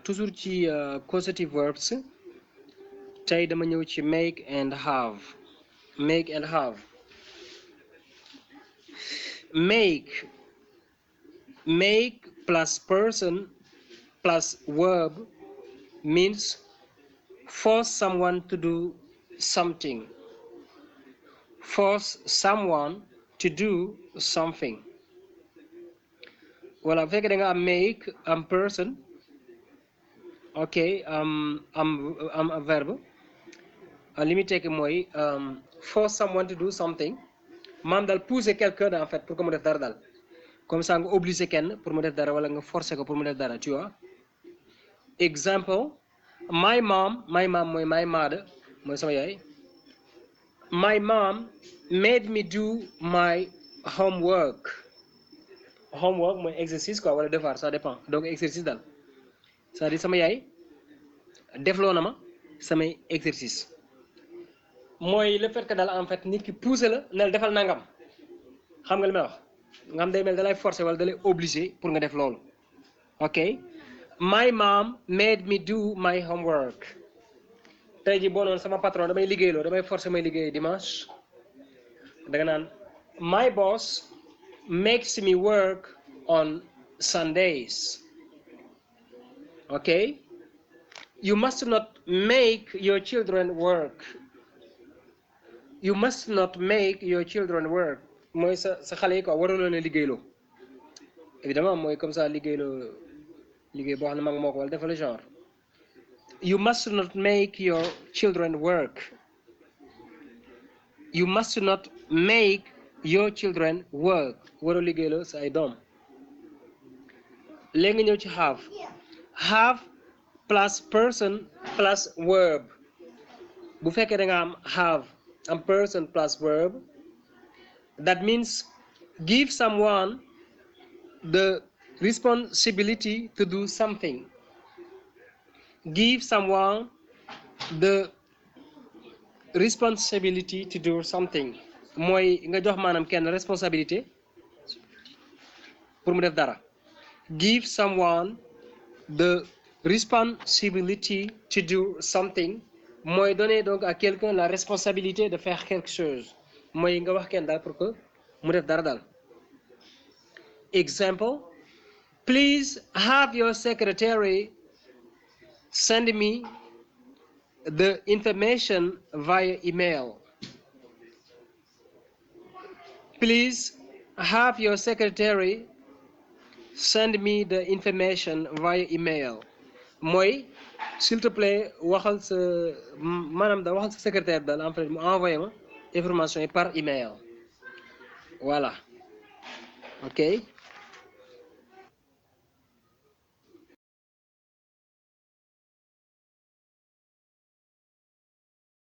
toujours ci causative verbs tey dama ñëw ci make and have make and have make plus person plus verb means force someone to do something. Force someone to do something. Voilà, bu fekkee da nga am make am person, ok, am a verbe, li muy tekki mooy force someone to do something. maam daal pousser quelqu'un en fait pour que mu def dara daal comme ça nga obliger kenn pour mu def dara wala nga forcer ko pour mu def dara tu vois. Example, my mom mooy my mother mooy sama yaay. My mom made me do my homework. Homework mooy exercice quoi wala devoir ça dépend donc exercice daal c'est-à-dire sama yaay defloo na ma samay exercice mooy le fait que daal en fait nit ki pousser la ne la defal nangam xam nga li may wax nga xam day mel da lay forcer wala da lay obligé pour nga def loolu. ok, my mom made me do my homework. tey ji boo noonu sama patron damay liggéeyloo damay forcer may liggéey dimanche danga naan my boss makes me work on Sundays. ok, you must not make your children work. You must not make your children work mooy sa xale yi quoi waruloo leen liggéeyloo évidemment mooy comme ça liggéeyloo liggéey boo xam ne mag moo ko wala defal genre. You must not make your children work. You must not make your children work waroo liggéeyloo sa ay doom. léegi nga ñëw ci have plus person plus verb. bu fekkee da nga am have am person plus verb, that means give someone the responsibility to do something. Give someone the responsibility to do something mooy nga jox maanaam kenn responsabilité pour mu def dara. Give someone the responsibility to do something mooy donner donc à quelqu'un la responsabilité de faire quelque chose mooy nga wax kenn daal pour que mu def dara daal. Example, please have your secretary send me the information via email. Please have your secretary send me the information via email mooy s'il te plaît waxal sa maanaam da waxal sa secrétaire daal en fait mu envoyé ma information yi par email voilà ok.